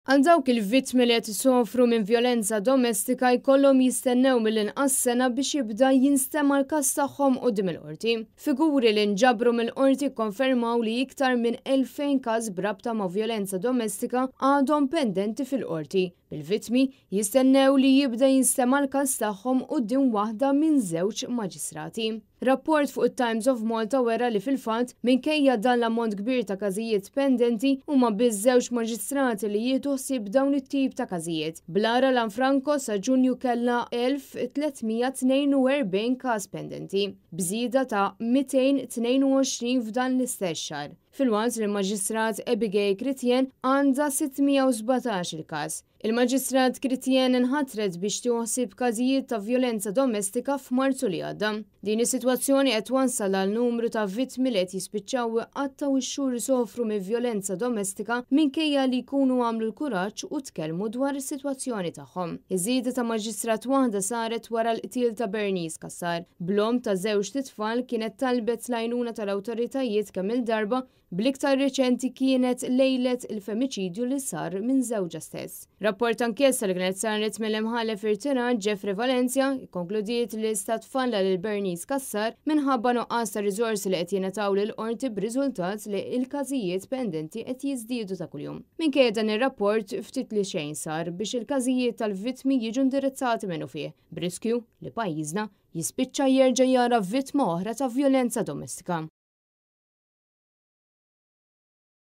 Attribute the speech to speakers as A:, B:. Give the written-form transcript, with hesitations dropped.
A: Għal dawk il-vittmi li qed isofru minn vjolenza domestika jkollhom jistennew mill-inqas sena biex jibda jinstema' l-każ tagħhom quddiem il-Qorti. Figuri li nġabru mill-Qorti kkonfermaw li iktar minn 2,000 każ b'rabta ma' vjolenza domestika għadhom pendenti fil-Qorti, bil-vittmi jistennew li jibda jinstema' l-każ tagħhom quddiem waħda minn żewġ maġistrati. Rapport fuq it-Times of Malta wera li fil-fatt, minkejja dan l-ammont kbir ta' każijiet pendenti, huma biss żewġ maġistrati li jieħdu ħsieb dawn it-tip ta' każijiet. B'Lara Lanfranco sa Ġunju kellha 1,342 każ pendenti, b'żieda ta' 222 f'dan l-istess xahar, filwaqt li l-Maġistrat Abigail Critien għandha 617 il-każ. Il-Maġistrat Critien inħatret biex tieħu ħsieb każijiet ta' vjolenza domestika f'Marzu li għadda. Din is-sitwazzjoni qed twassal għal numru ta' vittmi li qed jispiċċaw iqattgħu x-xhur isofru minn vjolenza domestika minkejja li jkunu għamlu l-kuraġġ u tkellmu dwar is-sitwazzjoni tagħhom. Iż-żieda ta' maġistrat waħda saret wara l-qtil ta' Bernice Cassar. Bl-omm ta' żewġt itfal kienet talbet l-għajnuna tal-awtoritajiet kemm-il darba Bl-iktar riċenti kienet lejlet il-femiċidju li sar minn żewġha stess. Rapport ta' inkjesta li kienet saret mill-Imħallef irtirat Jeffrey Valencia ikkonkludiet li l-Istat falla lil Bernice Cassar minħabba nuqqas ta' riżorsi li qed jingħataw lill-Qorti b'riżultat li l-każijiet pendenti qed jiżdiedu ta' kuljum. Minkejja dan ir-rapport, ftit li xejn sar biex il-każijiet tal-vittmi jiġu indirizzati minnufih, b'riskju li pajjiżna jispiċċa jerġa' jara vittma oħra ta' vjolenza domestika.